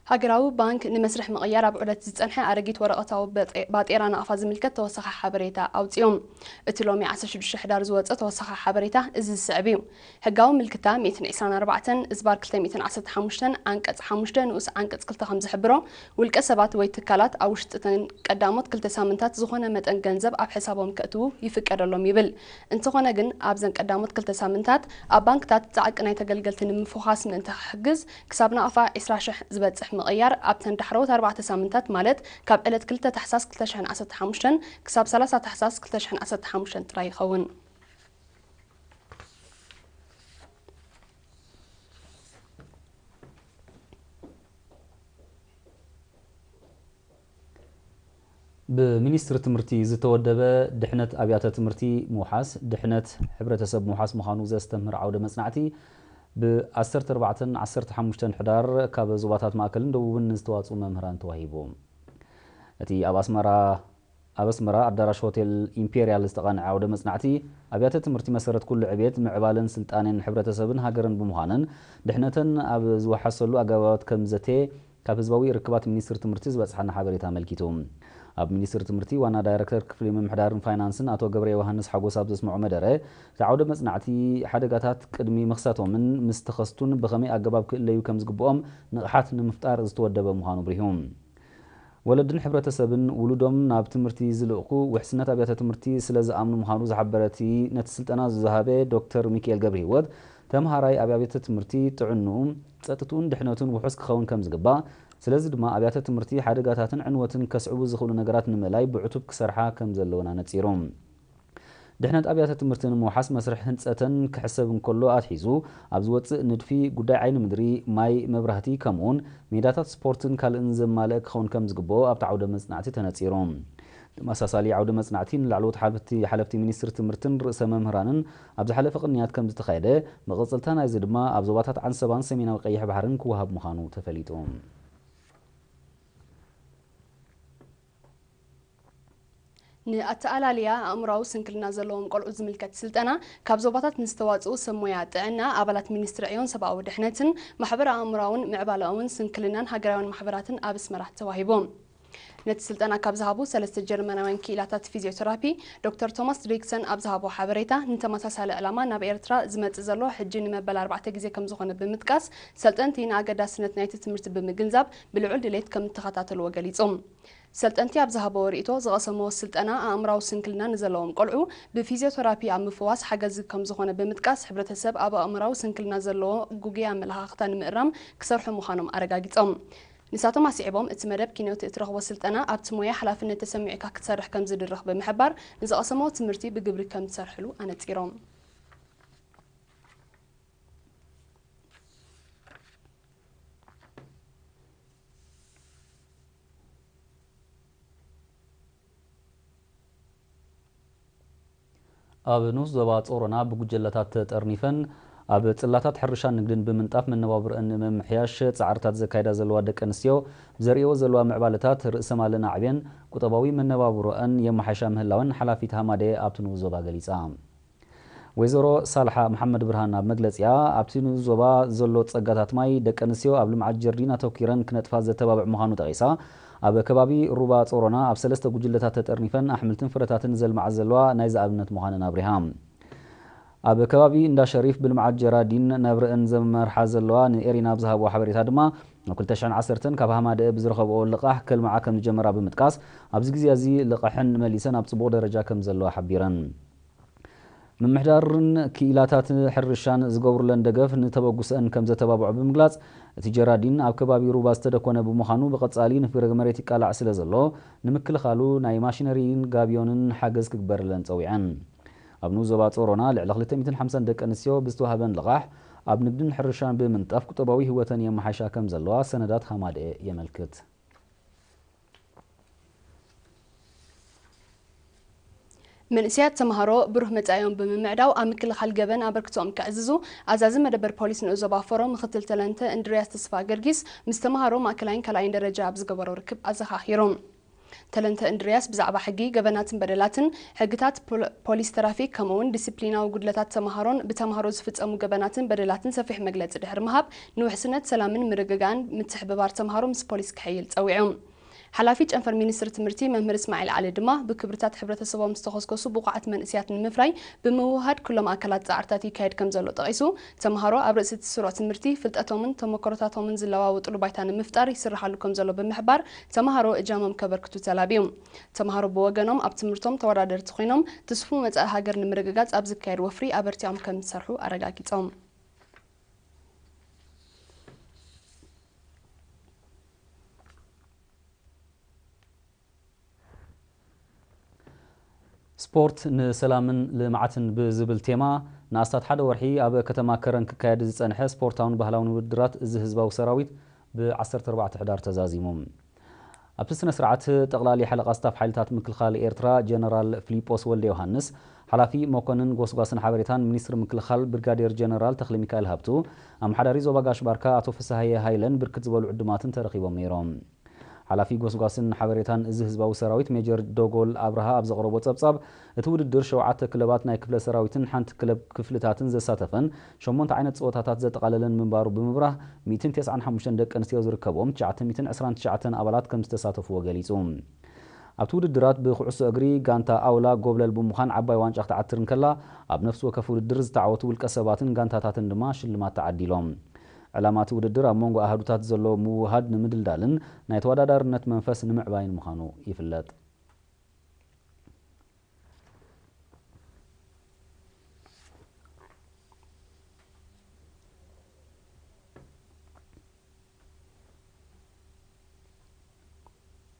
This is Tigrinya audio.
ሃገራዊ ባንክ ንመስርሕ ምቕያር ኣብ ዑደት ዝጸንሐ ኣረጊት ወረቐታዊ በጤ-፣ ባጤራ ናቕፋ ዝምልከት ተወሳኺ ሓበሬታ ኣውጺኡ። እቲ ሎሚ ዓሰርተ ሽዱሽተ ሕዳር ዝወጸ ተወሳኺ ሓበሬታ እዚ ዝስዕብ እዩ። ሕጋዊ ምልክታ ሚእትን ዕስራን ኣርባዕተን እዝባር ክልተ ሚእትን ዓሰርተ ሓሙሽተን ዓንቀጽ ሓሙሽተ ንኡስ ዓንቀጽ ክልተ ከም ዝሕብሮ፣ ውልቀ ሰባት ወይ ትካላት ኣብ ውሽጢ እተን ቀዳሞት ክልተ ሳምንታት ዝኾነ መጠን ገንዘብ ኣብ ሕሳቦም ከእትዉ ይፍቀደሎም ይብል። እንተኾነ ግን፣ ኣብዘን ቀዳሞት ክልተ ሳምንታት ኣብ ባንክታት ጻዕቂ ናይ ተገልገልቲ ንምፍዃስ ምእንቲ ክሕግዝ፣ ክሳብ ናቕፋ ዕስራ ሽሕ ዝበጽሕ ምቕያር ኣብተን ዳሕረዎት ኣርባዕተ ሳምንታት፣ ማለት ካብ ዕለት ክልተ ታሕሳስ ክልተ ሽሕን ዓሰርተ ሓሙሽተን ክሳብ ሰላሳ ታሕሳስ ክልተ ሽሕን ዓሰርተ ሓሙሽተን ጥራይ ይኸውን። ብሚኒስትሪ ትምህርቲ ዝተወደበ ድሕነት ኣብያተ ትምህርቲ ምውሓስ፣ ድሕነት ሕብረተሰብ ምውሓስ ምዃኑ ዘስተምህር ዓውደ መጽናዕቲ ብ ዓሰርተ ኣርባዕተን ዓሰርተ ሓሙሽተን ሕዳር ካብ ዞባታት ማእከልን ደቡብን ንዝተዋጽኡ መምህራን ተዋሂቡ። እቲ ኣብ ኣስመራ፣ ኣብ ኣስመራ ኣዳራሽ ሆቴል ኢምፔርያል ዝተቓንዐ ዓውደ መጽናዕቲ፣ ኣብያተ ትምህርቲ መሰረት ኩሉ ዕቤት፣ ምዕባለን ስልጣኔን ሕብረተሰብን ሃገርን ብምዃነን፣ ድሕነተን ኣብ ዝወሓሰሉ ኣገባባት ከም ዘተ ካብ ህዝባዊ ርክባት ሚኒስትሪ ትምህርቲ ዝበጽሓና ሓበሬታ ኣመልኪቱ። ኣብ ሚኒስትሪ ትምህርቲ ዋና ዳይረክተር ክፍሊ ምምሕዳርን ፋይናንስን ኣቶ ገብረ ዮሃንስ ሓጎስ ኣብ ዘስምዖ መደረ፣ እቲ ዓውደ መጽናዕቲ ሓደጋታት ቅድሚ ምኽሳቶምን ምስ ተኸስቱን ብኸመይ ኣገባብ ክእለዩ ከም ዝግብኦም ንቕሓት ንምፍጣር ዝተወደበ ምዃኑ ኣብሪሁ። ወለድን ሕብረተሰብን ውሉዶም ናብ ትምህርቲ ዝልእኩ ውሕስነት ኣብያተ ትምህርቲ ስለ ዝኣምኑ ምዃኑ ዝሓበረ እቲ ነቲ ስልጠና ዝሃበ ዶክተር ሚካኤል ገብረህይወት፣ ተምሃራይ ኣብ ኣብያተ ትምህርቲ ጥዕንኡ፣ ጸጥትኡን ድሕነቱን ውሑስ ክኸውን ከም ዝግባእ፣ ስለዚ ድማ ኣብያተ ትምህርቲ ሓደጋታትን ዕንወትን ከስዕቡ ዝኽእሉ ነገራት ንምእላይ ብዕቱብ ክሰርሓ ከም ዘለወን ኣነጺሩ። ድሕነት ኣብያተ ትምህርቲ ንምውሓስ መስርሕ ህንጸተን ክሕሰብ እንከሎ ኣትሒዙ፣ ኣብ ዝወጽእ ንድፊ ጉዳይ ዓይኒ ምድሪ፣ ማይ፣ መብራህቲ፣ ከምኡውን ሜዳታት ስፖርትን ካልእን ዘማልአ ክኸውን ከም ዝግብኦ ኣብቲ ዓውደ መጽናዕቲ ተነጺሩ። ተመሳሳሊ ዓውደ መጽናዕቲ ንላዕለዎት ሓለፍቲ፣ ሓለፍቲ ሚኒስትሪ ትምህርትን ርእሰ መምህራንን ኣብ ዝሓለፈ ቅንያት ከም ዝተኻየደ፣ መቐጸልታ ናይዚ ድማ ኣብ ዞባታት ዓንሰባን ሰሜናዊ ቀይሕ ባሕርን ክወሃብ ምዃኑ ተፈሊጡ። ንኣተኣላልያ ኣእምራዊ ስንክልና ዘለዎም ቆልዑ ዝምልከት ስልጠና ካብ ዞባታት ንዝተዋጽኡ ሰብ ሞያ ጥዕና፣ ኣባላት ሚኒስትሪ ዕዮን ሰብኣዊ ድሕነትን፣ ማሕበረ ኣእምራውን ምዕባለኣውን ስንክልናን ሃገራውያን ማሕበራትን ኣብ ኣስመራ ተዋሂቦም። ነቲ ስልጠና ካብ ዝሃቡ ሰለስተ ጀርመናውያን ክኢላታት ፊዚዮቴራፒ፣ ዶክተር ቶማስ ድሪክሰን ኣብ ዝሃቦ ሓበሬታ፣ ንተመሳሳሊ ዕላማ ናብ ኤርትራ ዝመጽእ ዘሎ ሕጂ ንመበል ኣርባዕተ ግዜ ከም ዝኾነ ብምጥቃስ፣ ሰልጠንቲ ንኣገዳስነት ናይቲ ትምህርቲ ብምግንዛብ ብልዑል ድሌት ከም እተኸታተልዎ ገሊጾም። ሰልጠንቲ ኣብ ዝሃበዎ ርእይቶ፣ ዝቐሰምዎ ስልጠና ኣእምራዊ ስንክልና ንዘለዎም ቆልዑ ብፊዚዮቴራፒ ኣብ ምፍዋስ ሓገዚ ከም ዝኾነ ብምጥቃስ፣ ሕብረተሰብ ኣብ ኣእምራዊ ስንክልና ዘለዎ ግጉይ ኣመለኻኽታ ንምእራም ክሰርሑ ምዃኖም ኣረጋጊጾም። ንሳቶም ኣስዒቦም፣ እቲ መደብ ኪኖቲ እትረኽቦ ስልጠና ኣብቲ ሞያ ሓላፍነት ተሰሚዑካ ክትሰርሕ ከም ዝድርኽ ብምሕባር፣ ንዝቐሰምዎ ትምህርቲ ብግብሪ ከም ትሰርሕሉ ኣነጺሮም። ኣብ ንኡስ ዞባ ጾሮና ብጉጀለታት ተጠርኒፈን ኣብ ጽላታት ሕርሻን ንግድን ብምንጣፍ መነባብሮአን ንምምሕያሽ ጻዕርታት ዘካይዳ ዘለዋ ደቂ ኣንስትዮ፣ ብዘርእዮ ዘለዋ ምዕባለታት ርእሰ ማለን ኣዕብየን ቁጠባዊ መነባብሮአን የመሓይሻ ምህላወን ሓላፊት ሃማደኤ ኣብቲ ንኡስ ዞባ ገሊጻ። ወይዘሮ ሳልሓ መሓመድ ብርሃን ኣብ መግለጺኣ፣ ኣብቲ ንኡስ ዞባ ዘሎ ጸጋታት ማይ ደቂ ኣንስትዮ ኣብ ልምዓት ጀርዲን ኣተኲረን ክነጥፋ ዘተባብዕ ምዃኑ ጠቒሳ፣ ኣብ ከባቢ ሩባ ጾሮና ኣብ ሰለስተ ጉጅለታት ተጠርኒፈን ኣሕምልትን ፍረታትን ዘልምዓ ዘለዋ ናይዚ ኣብነት ምዃነን ኣብሪሃ። ኣብ ከባቢ እንዳ ሸሪፍ ብልምዓት ጀራዲን ናብረአን ዘመርሓ ዘለዋ ንኤሪና ኣብ ዝሃብዋ ሓበሬታ ድማ፣ ኣብ ክልተ ሽሕን ዓሰርተን ካብ ሃማደኤ ብዝረኸብኦ ልቓሕ ከልምዓ ከም ዝጀመራ ብምጥቃስ፣ ኣብዚ ግዜ እዚ ልቓሐን መሊሰን ኣብ ጽቡቕ ደረጃ ከም ዘለዋ ሓቢረን። ምምሕዳርን ክኢላታት ሕርሻን ዝገብሩለን ደገፍ ንተበግሶአን ከም ዘተባብዖ ብምግላጽ፣ እቲ ጀራዲን ኣብ ከባቢ ሩባ ዝተደኮነ ብምዃኑ፣ ብቐጻሊ ንፍረ መሬት ይቃላዕ ስለ ዘሎ፣ ንምክልኻሉ ናይ ማሽነሪን ጋብዮንን ሓገዝ ክግበረለን ጸዊዐን። ኣብ ንኡስ ዞባ ጾሮና ልዕሊ ክልተ ሚእትን ሓምሳን ደቂ ኣንስትዮ ብዝተዋህበን ልቓሕ ኣብ ንግድን ሕርሻን ብምንጣፍ ቁጠባዊ ህይወተን የመሓይሻ ከም ዘለዋ ሰነዳት ሃማደኤ የመልክት። መንእሰያት ተምሃሮ ብሩህ መጻኢኦም ብምምዕዳው ኣብ ምክልኻል ገበን ኣበርክቶኦም ከዕዝዙ ኣዛዚ መደበር ፖሊስ ንኡስ ዞባ ፎሮ ምክትል ተለንተ እንድርያስ ተስፋ ገርጊስ ምስ ተምሃሮ ማእከላይን ካልኣይን ደረጃ ኣብ ዝገበሮ ርክብ ኣዘኻኺሩ። ተለንተ እንድርያስ ብዛዕባ ሕጊ፣ ገበናትን በደላትን፣ ሕግታት ፖል- ፖሊስ ትራፊክ፣ ከምኡውን ዲስፕሊናዊ ጉድለታት ተምሃሮን ብተምሃሮ ዝፍጸሙ ገበናትን በደላትን ሰፊሕ መግለጺ ድሕሪ ምሃብ፣ ንውሕስነት፣ ሰላምን ምርግጋእን ምትሕብባር ተምሃሮ ምስ ፖሊስ ክሕይል ጸዊዑ። ሓላፊ ጨንፈር ሚኒስትሪ ትምህርቲ መምህር እስማዒል ዓሊ ድማ፣ ብክብርታት ሕብረተሰቦም ዝተኸስከሱ ብቑዓት መንእስያት ንምፍራይ ብምውህሃድ ኩሎም ኣካላት ጻዕርታት ይካየድ ከም ዘሎ ጠቒሱ፣ ተምሃሮ ኣብ ርእሲ እቲ ስሩዕ ትምህርቲ ፍልጠቶምን ተመክሮታቶምን ዝለዋወጥሉ ባይታ ንምፍጣር ይስርሓሉ ከም ዘሎ ብምሕባር፣ ተምሃሮ እጃሞም ከበርክቱ ተላብዩ። ተምሃሮ ብወገኖም ኣብ ትምህርቶም ተወዳደርቲ ኮይኖም ትስፉ መጻኢ ሃገር ንምርግጋጽ ኣብ ዝካየድ ወፍሪ ኣበርቲዖም ከም ዝሰርሑ ኣረጋጊጾም። ስፖርት ንሰላምን ልምዓትን ብዝብል ቴማ ንኣስታት ሓደ ወርሒ ኣብ ከተማ ከረን ክካየድ ዝጸንሐ ስፖርታውን ባህላውን ውድድራት እዚ ህዝባዊ ሰራዊት ብ ዓሰርተ ኣርባዕተ ሕዳር ተዛዚሙ። ኣብቲ ስነ ስርዓት ጠቕላሊ ሓለቓ ስታፍ ሓይልታት ምክልኻል ኤርትራ ጀነራል ፊሊጶስ ወልደ ዮሃንስ፣ ሓላፊ መኮንን ጎስጓስን ሓበሬታን ሚኒስትሪ ምክልኻል ብርጋዴር ጀነራል ተኽለ ሚካኤል ሃብቱ፣ ኣመሓዳሪ ዞባ ጋሽ ባርካ ኣቶ ፍስሃየ ሃይለን ብርክት ዝበሉ ዕዱማትን ተረኺቦም ነይሮም። ሓላፊ ጎስጓስን ሓበሬታን እዚ ህዝባዊ ሰራዊት ሜጀር ዶጎል ኣብርሃ ኣብ ዘቕረቦ ጸብጻብ፣ እቲ ውድድር ሸውዓተ ክለባት ናይ ክፍለ ሰራዊትን ሓንቲ ክለብ ክፍልታትን ዘሳተፈን ሸሞንተ ዓይነት ጸወታታት ዘጠቓለለን ምንባሩ ብምብራህ፣ ሚእትን ተስዓን ሓሙሽተን ደቂ ኣንስትዮ ዝርከብዎም ትሽዓተ ሚእትን ዕስራን ትሽዓተን ኣባላት ከም ዝተሳተፍዎ ገሊጹ። ኣብቲ ውድድራት ብኩዕሶ እግሪ ጋንታ ኣውላ ጎብለል ብምዃን ዓባይ ዋንጫ ክትዓትር እንከላ፣ ኣብ ነፍሲ ወከፍ ውድድር ዝተዓወቱ ውልቀ ሰባትን ጋንታታትን ድማ ሽልማት ተዓዲሎም። ዕላማ እቲ ውድድር ኣብ መንጎ ኣሃዱታት ዘሎ ምውህሃድ ንምድልዳልን ናይ ተወዳዳርነት መንፈስ ንምዕባይን ምዃኑ ይፍለጥ።